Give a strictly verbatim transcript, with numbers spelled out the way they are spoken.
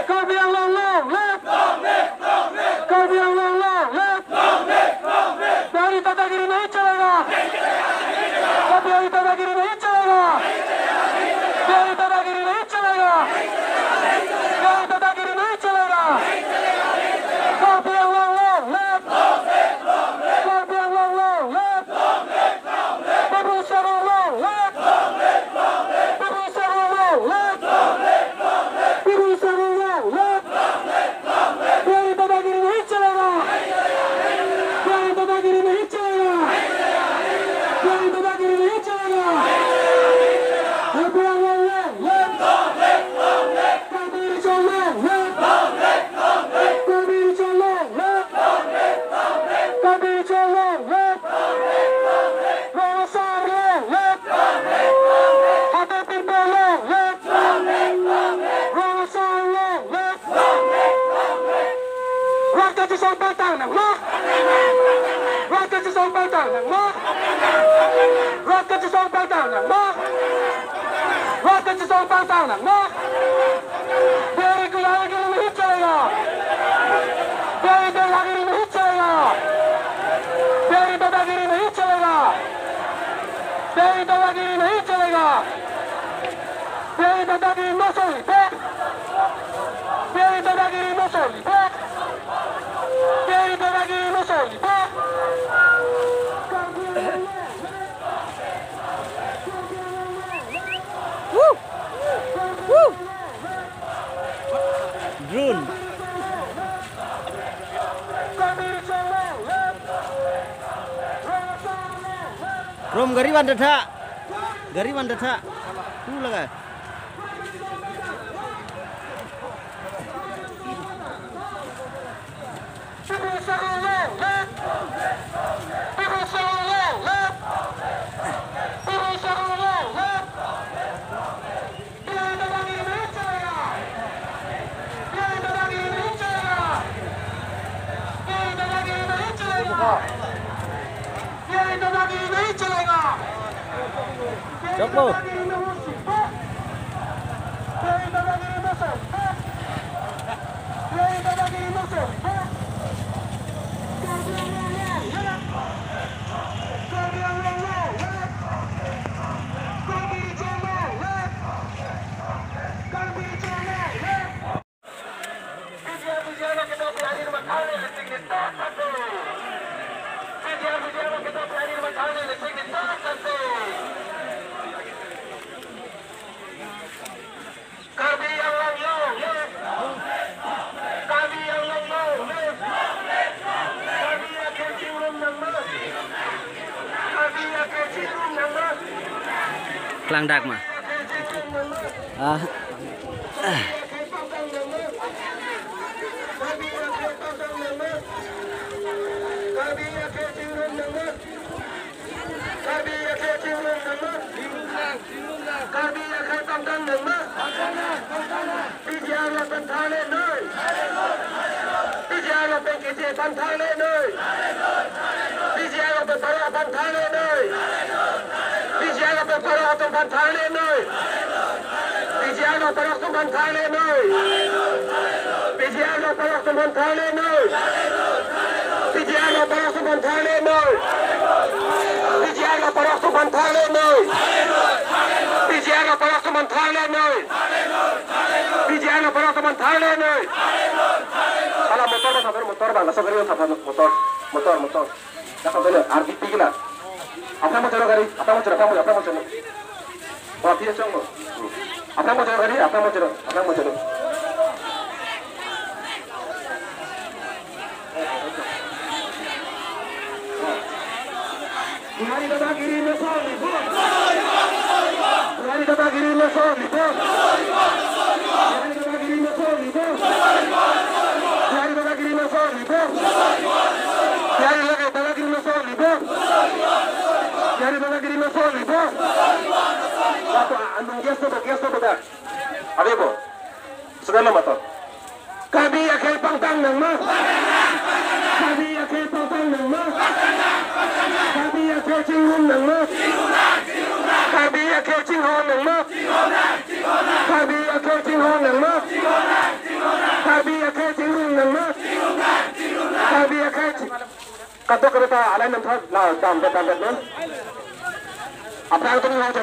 Karbi Anglong long live! Karbi Anglong long live! Bihari दादागिरी नहीं चलेगा। बिहारी दादागिरी नहीं चलेगा। बिहारी दादागिरी नहीं चलेगा। बिहारी दादागिरी नहीं चलेगा। Karbi Anglong long live! Karbi Anglong long live! People struggle long live! People struggle long live! People struggle long live! Bihari दादागिरी नहीं चलेगा। बिहारी दादागिरी नहीं चलेगा। बिहारी दादागिरी नहीं चलेगा। Karbi Anglong long live! Karbi Anglong long live! Karbi Anglong long live! Karbi Anglong long live! Rong Asar long live! Hatay Pimpo long live! Rong Asar long live! Rat kachesong pangthang nangma! Rat kachesong pangthang nangma! Rat kachesong pangthang nangma! Rat kachesong pangthang nangma! Bihari गुंडागिरी नहीं चलेगा। बिहारी दादागिरी नहीं चलेगा। बिहारी दादागिरी नहीं चलेगा। बिहारी दादागिरी नहीं चलेगा। बिहारी दादागिरी no solidez. बिहारी दादागिरी no solidez. बिहारी दादागिरी no solidez. Woo! Woo! Drone. Rom gari van tha. Gari van tha. Tu laga. Chokbo. Karbi Anglong long live! Karbi Anglong long live! Karbi akhei chingrum nangma! Karbi akhei chingrum nangma! Klangdak ma. Akhei chingrum nangma! Ah. Karbi akhei pangthang nangma! Karbi akhei pangthang nangma! Karbi akhei chingrum nangma! Karbi akhei chingrum nangma! Karbi akhei pangthang nangma! P G R lapen thangnoi! P G R lapen keche aphan thangnoi! P G R lapen parok aphan thangnoi! P G R lapen parok atum aphan thangnoi! P G R lapen parok atum aphan thangnoi! P G R lapen parok atum aphan thangnoi! P G R lapen parok atum aphan thangnoi! P G R lapen parok atum aphan thangnoi! P G R lapen parok atum aphan thangnoi! P G R lapen parok atum aphan thangnoi! Ala motor bang, motor bang, laso gari bang, motor, motor, motor. Dapat benar, R D P kena. Apa mau cara gari? Apa mau cara? Apa mau, apa mau cara? Wah, dia cong lo. Apa mau cara gari? Apa mau cara? Apa mau cara? Bihari dadagiri no solibom. Bihari dadagiri no solibom. Bihari dadagiri no solibom. Bihari dadagiri no solibom. Bihari lagi dadagiri no solibom. Bihari dadagiri no solibom. Satu, andung gesto, gesto bedak. Abi bo. Sudah nama to? Karbi akhei pangthang nangma. Karbi akhei pangthang nangma. Karbi akhei chingrum nangma. Karbi akhei chinghon nangma. Karbi akhei chinghon nangma. Kadokave ta alai nangthot la dam bet dam bet non. Aphrang tumi hong